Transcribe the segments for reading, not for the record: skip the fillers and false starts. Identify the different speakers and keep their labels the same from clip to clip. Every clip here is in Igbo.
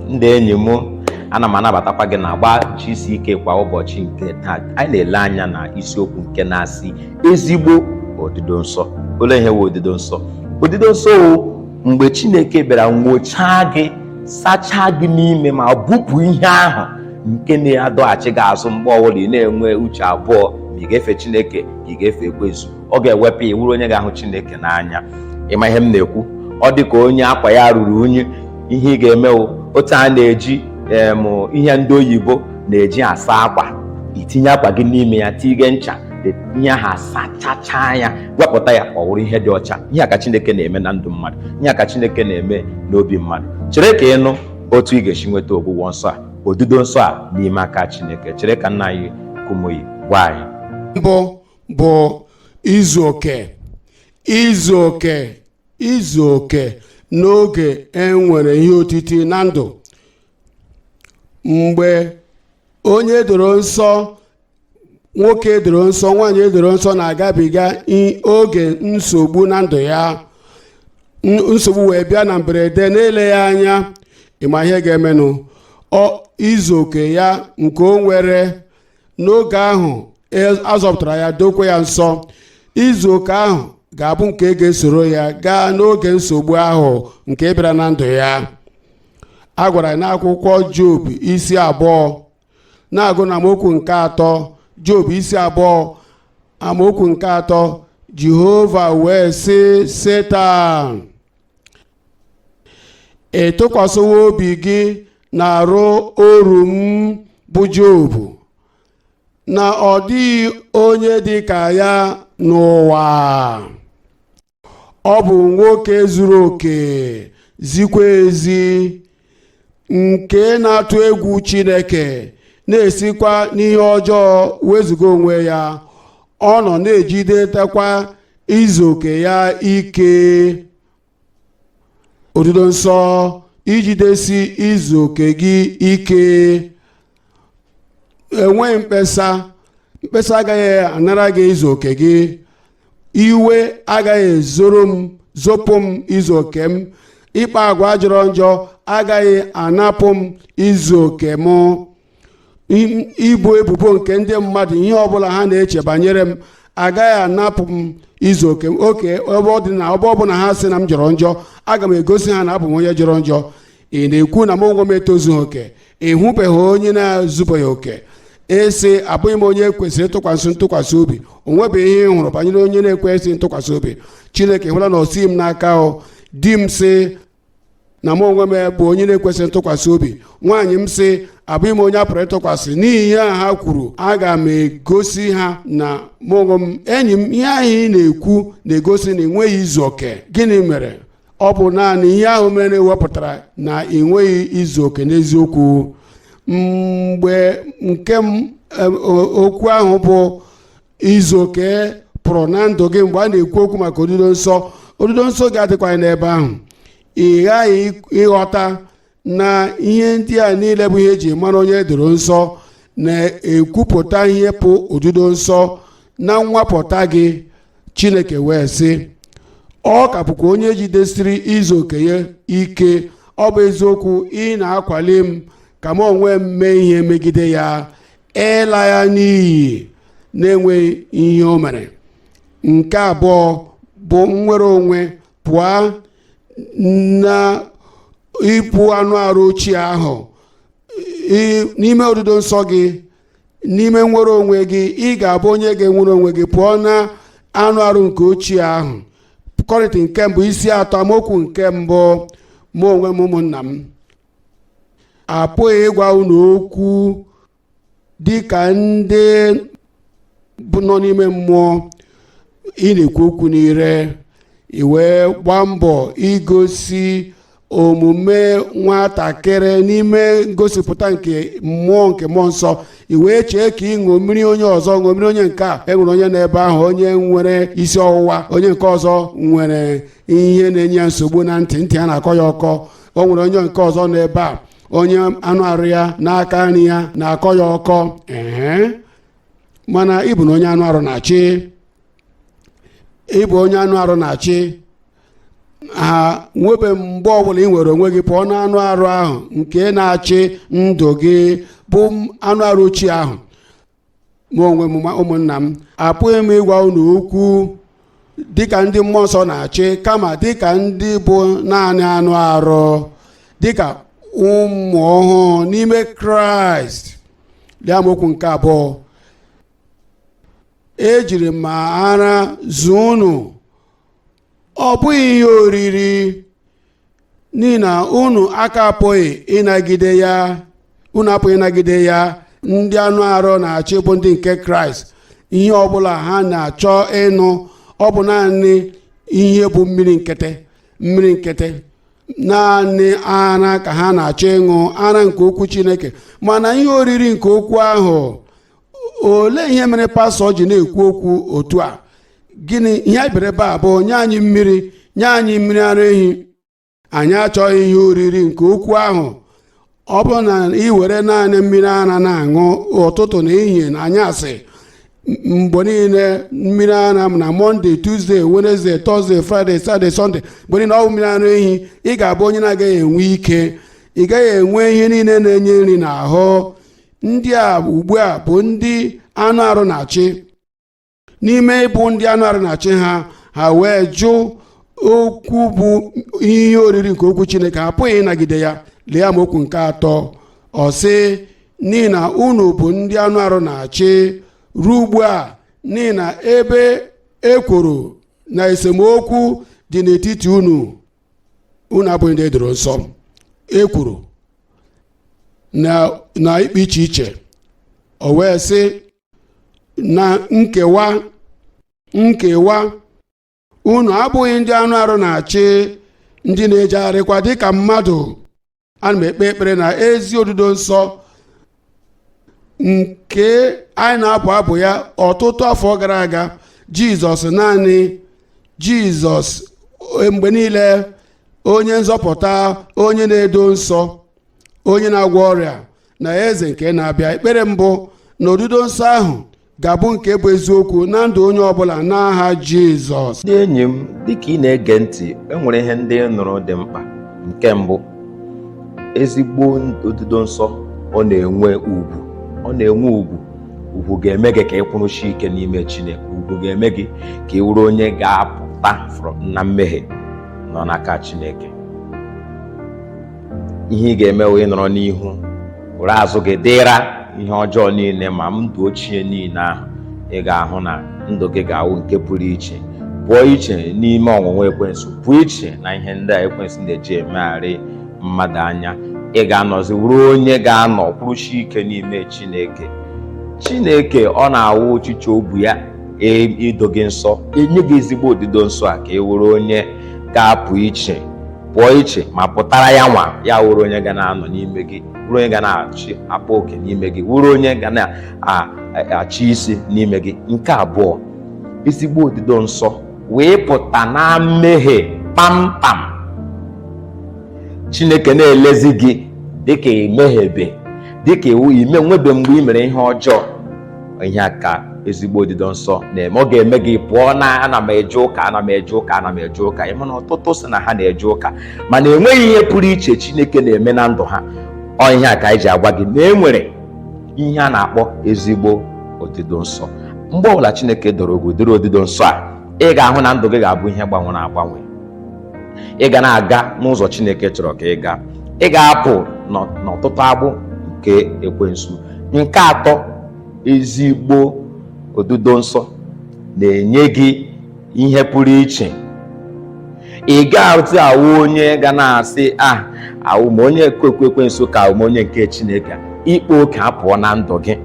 Speaker 1: Ndị enyi m, ana m anabatakwa gị na agba GCK kwa ụbọchị nke taa. Anyị na-ele anya na isiokwu nke na-asị ezigbo odido nsọ. Olee ihe wụ odido nsọ? Odido nsọ wụ mgbe Chineke bịara nwochaa gị, sachaa gị n'ime ma bupụ ihe ahụ nke na-adọghachi gị azụ mgbe ọbụla ị na-enwe uche abụọ ma ị ga-efe Chineke ka ị ga-efe ekwensu. Ọ ga-ewepụ ị wụrụ onye ga-ahụ Chineke n'anya. Ịma ihe m na-ekwu? Ọ dị ka onye akwa ya ruru unyi. Ihe ị ga-eme wụ otu a na-eji ihe ndị oyibo na-eji asa akwa, itinye akwa gị n'ime ya, tige ncha, ihe ahụ asachacha ya, wepụta ya, ọ wụrụ ihe dị ọcha. Ihe a ka Chineke na-eme na ndụ mmadụ, ihe a ka Chineke na-eme n'obi mmadụ. Chere ka ịnụ otu ị ga-esi nweta ọgwụgwọ nsọ a, odido nsọ a n'ime aka Chineke. Chere ka nna anyị Kumuyi gwa anyị.
Speaker 2: Mbụ bụ izu oke, izu oke, izu oke n'oge e nwere ihe otiti na ndụ. Mgbe onye doro nsọ, nwoke doro nsọ, nwaanyị doro nsọ na-agabiga oge nsogbu na ndụ ya, nsogbu wee bịa na mberede na-eleghị anya, ịma ihe ga-emenụ? Ọ izu oke ya nke o nwere n'oge ahụ azọpụtara ya, dokwe ya nsọ, izu oke ahụ ga-abụ nke ga-esoro ya gaa n'oge nsogbu ahụ nke bịara na ndụ ya. A gwara ya n'akwụkwọ Job isi 2, na-agụ na amaokwu nke 3. Job isi 2, amaokwu nke 3: Jehova wee sị Setan, ị tụkwasịwo obi gị na-arụ oru m bụ Job, na ọ dịghị onye dị ka ya n'ụwa. Ọ bụ nwoke zuru oke, zikwa ezi, nke na-atụ egwu Chineke, na-esikwa n'ihe ọjọọ wezuga onwe ya. Ọ nọ na-ejidetakwa izu oke ya ike. Odido nsọ, ijidesi izu oke gị ike. Enweghị mkpesa, mkpesa agaghị anara gị izu oke gị. Iwe agaghị ezoro m, zopụ m izu oke m. Ịkpa agwa jọrọ njọ agaghị anapụ m izu oke m. Ibu ebubo nke ndị mmadụ, ihe ọbụla ha na-eche banyere m, agaghị anapụ m izu oke m. Oke ebe ọ dị na ebe ọbụla ha sị na m jọrọ njọ, aga m egosi ha na abụ m onye jọrọ njọ. Ị na-ekwu na m onwe m etozughị oke? Ị hụbeghị onye na-ezubeghị oke. Esi abụghị m onye kwesịrị ịtụkwasị ntụkwasị obi. O nwebeghị ihe ị hụrụ banyere onye na-ekwesịghị ntụkwasị obi. Chineke hụla na o sighị m n'aka. O di m sị na m onwe m bụ onye na-ekwesịghị ntụkwasị obi. Nwaanyị m sị abụghị m onye a pụrụ ịtụkwasị. N'ihi ihe a ha kwuru, aga m egosi ha na m onwe m. Enyi m, ihe ahụ ị na-ekwu na-egosi na enweghị izu oke. Gịnị mere? Ọ bụ naanị ihe ahụ mere wepụtara na enweghị izu oke n'eziokwu. Mgbe nke m okwu ahụ bụ izu oke pụrụ na ndụ gị, mgbe a na-ekwu okwu maka odido nsọ, odido nsọ ga-adịkwa n'ebe ahụ. Ị ghaghị ịghọta na ihe ndị a niile bụ ihe eji mara onye doro nsọ, na-ekwupụta ihe bụ odido nsọ na nwapụta gị. Chineke wee sị, ọ ka bụkwa onye jidesiri izu oke ya ike. Ọ bụ eziokwu, ị na-akwali m ka m onwe m mee ihe megide ya, ịla ya n'iyi na-enweghị ihe o mere. Nke abụọ bụ nnwere onwe pụọ na ịpụ anụ arụ ochie ahụ. N'ime odido nsọ gị, n'ime nnwere onwe gị, ị ga-abụ onye ga-enwere onwe gị pụọ na anụ arụ nke ochie ahụ. Kọrịntị nke mbụ isi 3, amaokwu nke 1: mụ onwe m, ụmụnna m, apụghị ịgwa unu okwu dịka ndị bụ nọ n'ime mmụọ. Ị na-ekwu okwu n'ire, ị wee gbaa mbọ igosi omume nwatakịrị n'ime ngosipụta nke mmụọ, nke mmụọ nsọ. I wee chee ka ị ṅomiri onye ọzọ, ṅomiri onye nke a. E nwere onye n'ebe ahụ, onye nwere isi ọwụwa, onye nke ọzọ nwere ihe na-enye ya nsogbu na ntị, ntị a na-akọ ya ọkọ. O nwere onye nke ọzọ n'ebe a, onye anụ arụ ya n'aka nri ya na-akọ ya ọkọ. Ee, mana ị bụ na onye anụ arụ na-achị, ị bụ onye anụ arụ na-achị. Ha nwebe mgbe ọbụla ị nwere onwe gị pụọ n'anụ arụ ahụ nke na-achị ndụ gị, bụ anụ arụ ochie ahụ. Mụ onwe m, ụmụnna m, apụghị m ịgwa unu okwu dịka ndị mmụọ nsọ na-achị, kama dịka ndị bụ naanị anụ arụ, dịka ụmụ ọhụụ n'ime Kraịst. Lee amaokwu nke 2: ejiri m ara zụọ unu, ọ bụghị ihe oriri, n'ihi na unu aka apụghị ịnagide ya. Unu apụghị ịnagide ya. Ndị anụ arụ na-achị bụ ndị nke Kraịst. Ihe ọbụla ha na-achọ ịnụ, ọ bụ naanị ihe bụ mmiri nkịtị, mmiri nkịtị, naanị ara ka ha na-achọ ịṅụ, ara nke okwu Chineke. Mana ihe oriri nke okwu ahụ, olee ihe mere pastọ ji na-ekwu okwu otu a? Gịnị ihe anyị bịara ebe a bụ? Nye anyị mmiri, nye anyị mmiri ara ehi. Anyị achọghị ihe oriri nke okwu ahụ. Ọ bụrụ na ị were naanị mmiri ara na-aṅụ ụtụtụ na ehihie na anyasị, mgbe niile mmiri ara, na Monday, Tuesday, Wednesday, Thursday, Friday, Saturday, Sunday, mgbe niile ọ bụ mmiri ara ehi, ị ga-abụ onye na-agaghị enwe ike. Ị gaghị enwe ihe niile na-enye nri n'ahụ. Ndị a ugbu a bụ ndị anụ arụ na-achị. N'ime ịbụ ndị anụ arụ na-achị ha, ha wee jụ okwu bụ ihe oriri nke okwu Chineke. Ha apụghị ịnagide ya. Lee amaokwu nke 3. Ọ sị, n'ihi na unu bụ ndị anụ arụ na-achị ruo ugbu a, n'ihi na ebe ekworo na esemokwu dị n'etiti unu, unu abụghị ndị edoro nsọ. Ekworo na ikpe iche iche, o wee sị na nkewa nkewa. Unu abụghị ndị anụ arụ na-achị, ndị na-ejegharịkwa dịka mmadụ? Ana m ekpe ekpere na ezi odudo nsọ nke anyị na-abụ abụ ya ọtụtụ afọ gara aga, Jizọs, naanị Jizọs mgbe niile, onye nzọpụta, onye na-edo nsọ, onye na-agwọ ọrịa, na eze nke na-abịa. Ekpere mbụ na odudo nsọ ahụ ga-abụ nke bụ eziokwu na ndụ onye ọbụla n'aha Jizọs.
Speaker 1: Ndị enyi m, dịka ị na-ege ntị, enwere ihe ndị ị nụrụ dị mkpa. Nke mbụ, ezigbo odudo nsọ, ọ na-enwe ugwu, ọ na-enwe ugwu. Ugwu ga-eme gị ka ị kwụrụchi ike n'ime Chineke. Ugwu ga-eme gị ka ị wụrụ onye ga-apụta na mmehie nọ n'aka Chineke. Ihe ị ga-eme wee nọrọ n'ihu were azụ gị dịra ihe ọjọọ niile ma ndụ ochie niile ahụ, ị ga-ahụ na ndụ gị ga-awụ nke pụrụ iche, pụọ iche n'ime ọnwụnwa ekwensu, pụọ iche na ihe ndị a ekwensu na-eji emegharị mmadụ anya. Ị ga-anọzi wụrụ onye ga-anọ kwụrụchi ike n'ime Chineke. Chineke ọ na-awụ ọchịchọ obu ya ido gị nsọ, enye gị ezigbo odido nsọ a, ka ị wụrụ onye ga-apụ iche, pụọ iche ma pụtara ya nwa ya, wụrụ onye ga na-anọ n'ime gị, wụrụ onye ga na-achị akpa oke n'ime gị, wụrụ onye ga na-achị isi n'ime gị. Nke abụọ, ezigbo odido nsọ wee pụta na mmehie kpamkpam. Chineke na-elezi gị dịka imeghebe, dịka iwu ime nwebe mgbe ị mere ihe ọjọọ. Ihe a ka ezigbo odido nsọ na-eme. Ọ ga-eme gị pụọ na ana m eje ụka, ana m eje ụka, ana m eje ụka. Ịma na ọtụtụ sị na ha na-eje ụka, mana enweghị ihe pụrụ iche Chineke na-eme na ndụ ha. Ọ ihe a ka anyị ji agwa gị na e nwere ihe a na-akpọ ezigbo odido nsọ. Mgbe ọbụla Chineke doro gị ụdịrị odido nsọ a, ị ga-ahụ na ndụ gị ga-abụ ihe gbanwere agbanwe. Ị ga na-aga n'ụzọ Chineke chọrọ ka ị gaa. Ị ga-apụ n'ọtụtụ agbụ nke ekwensu. Nke atọ, ezigbo odudo nsọ na-enye gị ihe pụrụ iche. Ị ga-atụ awụ onye ga na-asị a awụ ma onye ekwe ekwensu ka awụ m onye nke Chineke. Ikpe oke apụọ na ndụ gị.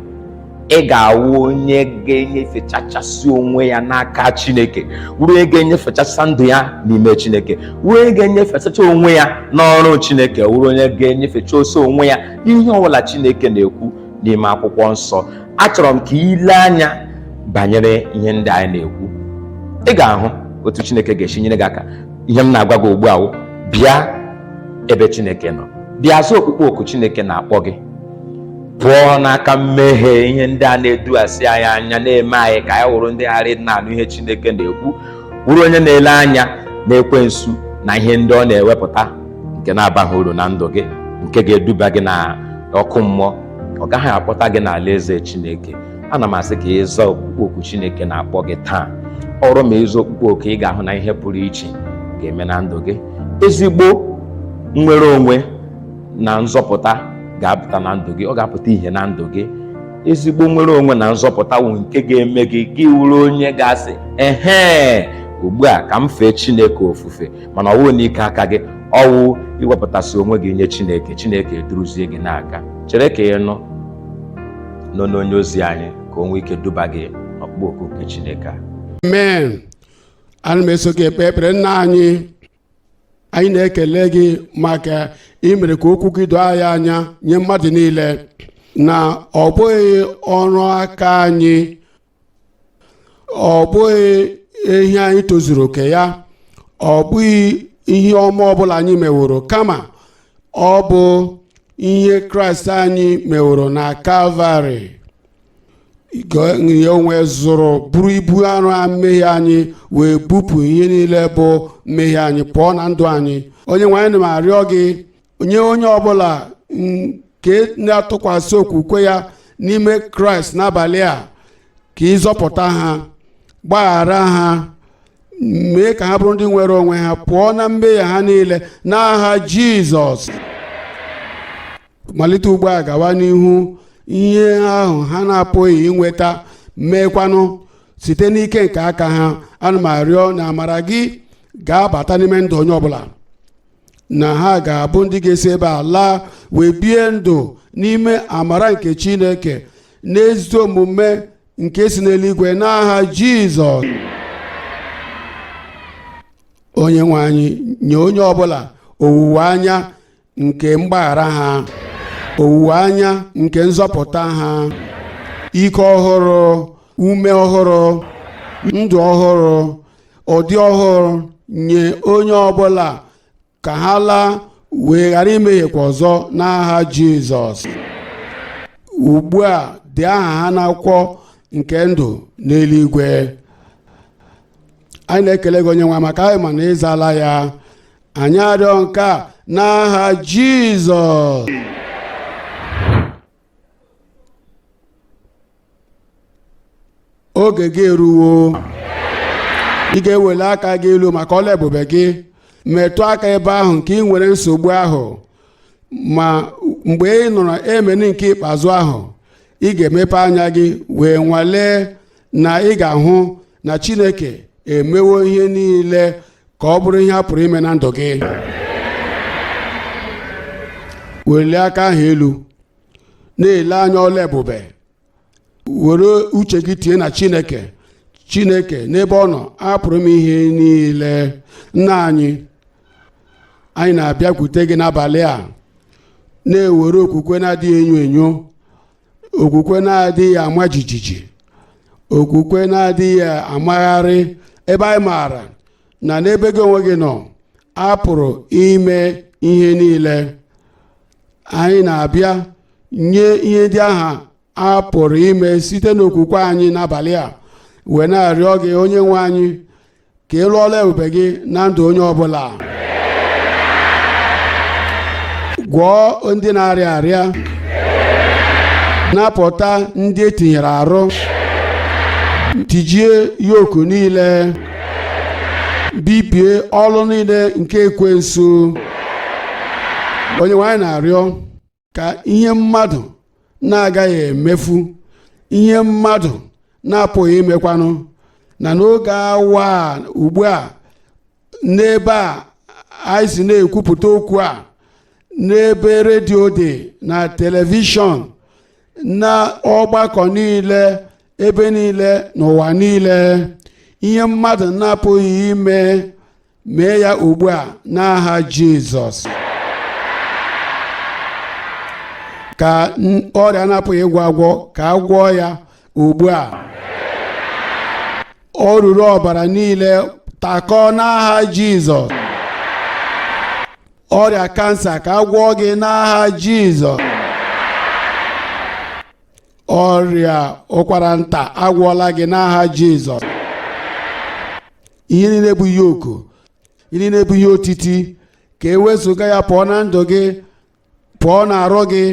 Speaker 1: Ị ga-awụ onye ga-enyefechachasị onwe ya n'aka Chineke, wụrụ onye ga-enyefechasị ndụ ya n'ime Chineke, wụrụ onye ga-enyefechacha onwe ya n'ọrụ Chineke, wụrụ onye ga-enyefecha oso onwe ya n'ihe ọbụla Chineke na-ekwu n'ime akwụkwọ nsọ. Achọrọ m ka ị lee anya banyere ihe ndị anyị na-ekwu. Ị ga-ahụ otu Chineke ga-esi nyere gị aka. Ihe m na-agwa gị ugbu a wụ, bịa ebe Chineke nọ, bịa zaa okpukpe oku Chineke na-akpọ gị. Pụọ n'aka mmehie, ihe ndị a na-edughasị anyị anya, na-eme anyị ka anyị wụrụ ndị ghara ịdị na-anụ ihe Chineke na-ekwu, wụrụ onye na-ele anya na ekwensu. Na ihe ndị ọ na-ewepụta nke na-abaghị uru na ndụ gị, nke ga-eduba gị na ọkụ mmụọ, ọ gaghị akpọta gị n'ala eze Chineke. Ana m asị ka ị zaa ọkpụkpọ oku Chineke na-akpọ gị taa. Ọrụ ma ịza ọkpụkpọ oku, ị ga-ahụ na ihe pụrụ iche ga-eme na ndụ gị. Ezigbo nnwere onwe na nzọpụta ga-apụta na ndụ gị, ọ ga-apụta ihe na ndụ gị. Ezigbo nnwere onwe na nzọpụta wụ nke ga-eme gị, gị wụrụ onye ga-asị, "Ehe, ugbu a ka m fee Chineke ofufe." Mana ọ wụ n'ike aka gị, ọwụ iwepụtasị onwe gị nye Chineke, Chineke eduruzie gị n'aka. Chere ka ị nụ nọ n'onye ozi anyị ka o nwee ike duba gị n'ọkpụkpọ oku nke Chineke a.
Speaker 2: Amen. Ana m eso gị ekpe ekpere. Nna anyị, anyị na-ekele gị maka imere ka okwu gị doo anyị anya nye mmadụ niile na ọ bụghị ọrụ aka anyị, ọ bụghị ihe anyị tozuru oke ya, ọ bụghị ihe ọma ọbụla anyị meworo, kama ọ bụ ihe Kraịst anyị meworo na Kalvarị. Ya onwe zụrụ bụrụ ibu arụ mmehie anyị wee bupụ ihe niile bụ mmehie anyị pụọ na ndụ anyị. Onye nwe anyị, na m arịọ gị, nye onye ọbụla nke na-atụkwasị okwukwe ya n'ime Kraịst n'abalị a, ka ịzọpụta ha, gbaghara ha, mee ka ha bụrụ ndị nwere onwe ha pụọ na mmehie ha niile n'aha Jizọs. Malite ugbu a gawa n'ihu, ihe ahụ ha na-apụghị inweta meekwanụ site n'ike nke aka ha, ana m arịọ na amara gị ga-abata n'ime ndụ onye ọbụla, na ha ga-abụ ndị ga-esi ebe a laa wee bie ndụ n'ime amara nke Chineke n'ezi omume nke si n'eluigwe n'aha Jizọs. Onye nwe anyị, nye onye ọbụla owuwe anya nke mgbaghara ha, owuwe anya nke nzọpụta ha, ike ọhụrụ, ume ọhụrụ, ndụ ọhụrụ, ụdị ọhụrụ nye onye ọbụla, ka ha laa wee ghara imehiekwa ọzọ n'aha Jizọs. Ugbu a, dị aha ha n'akwụkwọ nke ndụ n'eluigwe. Anyị na-ekele gị, onye nwe, maka anyị ma na ịzala ya. Anyị arịọ nke a n'aha Jizọs. Oge gị eruwo. Ị ga-eweli aka gị elu maka ọla ebube gị. Metụ aka ebe ahụ nke ị nwere nsogbu ahụ, ma mgbe ị nụrụ emeni nke ikpeazụ ahụ, ị ga-emepe anya gị wee nwalee na ị ga-ahụ na Chineke emewo ihe niile ka ọ bụrụ ihe a pụrụ ime na ndụ gị. Welie aka ahụ elu, na-ele anya ọla ebube. Were uche gị tinye na Chineke. Chineke, n'ebe ọ nọ, apụrụ m ihe niile. Nna anyị, anyị na-abịakwute gị n'abalị a, na-ewere okwukwe na-adịghị enyo enyo, okwukwe na-adịghị ama jijiji, okwukwe na-adịghị amagharị, ebe anyị maara na n'ebe gị onwe gị nọ, a pụrụ ime ihe niile. Anyị na-abịa nye ihe ndị ahụ a pụrụ ime site n'okwukwe anyị n'abalị a, wee na-arịọ gị, onye nwe anyị, ka ị lụọla ebube gị na ndụ onye ọbụla. Gwọọ ndị na-arịa arịa, napụta ndị etinyere arụ, tijie yoku niile, bibie ọlụ niile nke ekwensu. Onye nwe anyị, na-arịọ ka ihe mmadụ na-agaghị emefu, ihe mmadụ na-apụghị imekwanụ, na n'oge awa a ugbu a, n'ebe a anyị si na-ekwupụta okwu a, n'ebe redio dị na telivishọn, na ọgbakọ niile, ebe niile n'ụwa niile, ihe mmadụ na-apụghị ime, mee ya ugbu a n'aha Jizọs. Ka ọrịa na-apụghị ịgwọ agwọ, ka a gwọọ ya ugbu a. O ruru ọbara niile takọọ n'aha Jizọs. Ọrịa kansa, ka a gwọọ gị n'aha Jizọs. Ọrịa ụkwara nta, agwọọla gị n'aha Jizọs. Ihe niile bụ yoku, Ihe niile bụ ihe otiti, ka e wezụga ya pụọ na ndụ gị, pụọ n'arụ gị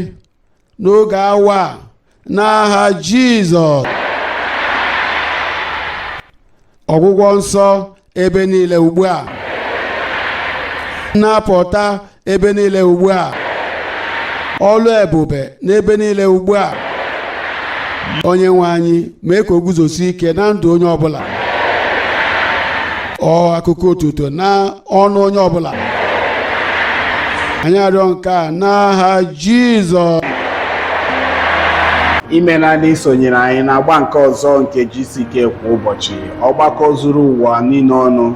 Speaker 2: n'oge awa a, n'aha Jizọs. Ọgwụgwọ nsọ ebe niile ugbu a, nnapụta ebe niile ugbu a, ọlụ ebube n'ebe niile ugbu a. Onye nwe anyị, mee ka o guzosie ike na ndụ onye ọbụla, ọ akụkọ otuto na ọnụ onye ọbụla. Anyị arịọ nke a n'aha Jizọs.
Speaker 3: Imeela na isonyere anyị n'agba nke ọzọ nke GCK kwa ụbọchị, ọgbakọ zuru ụwa niile ọnụ,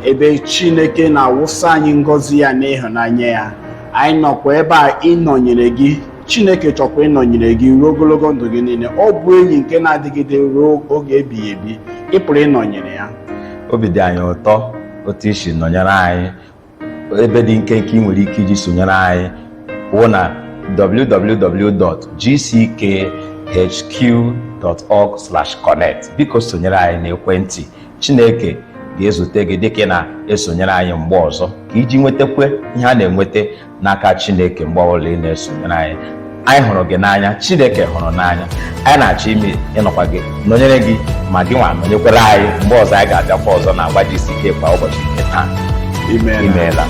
Speaker 3: ebe Chineke na-awụsa anyị ngọzi ya na ịhụnanya ya. Anyị nọkwa ebe a ịnọnyere gị. Chineke chọkwa ịnọnyere gị ruo ogologo ndụ gị niile. Ọ bụ enyi nke na-adịgide ruo oge ebighị ebi. Ị pụrụ ịnọnyere ya.
Speaker 1: Obi dị anyị ụtọ otu i si nọnyere anyị. Ebe dị nkenke ị nwere ike iji sonyere anyị wụ na www.gckhq.org/connect. Biko sonyere anyị n'ekwentị. Chineke ga-ezute gị dịka ị na-esonyere anyị mgbe ọzọ, ka iji nwetakwa ihe a na-enweta n'aka Chineke mgbe ọbụla ị na-esonyere anyị. Anyị hụrụ gị n'anya, Chineke hụrụ n'anya. Anyị na-achọ ime ịnọkwa gị, nọnyere gị, ma gị nwa nọnyekwara anyị mgbe ọzọ anyị ga-abịakwa ọzọ na agba GCK kwa ụbọchị nke taa.
Speaker 3: Imeela.
Speaker 1: Imeela.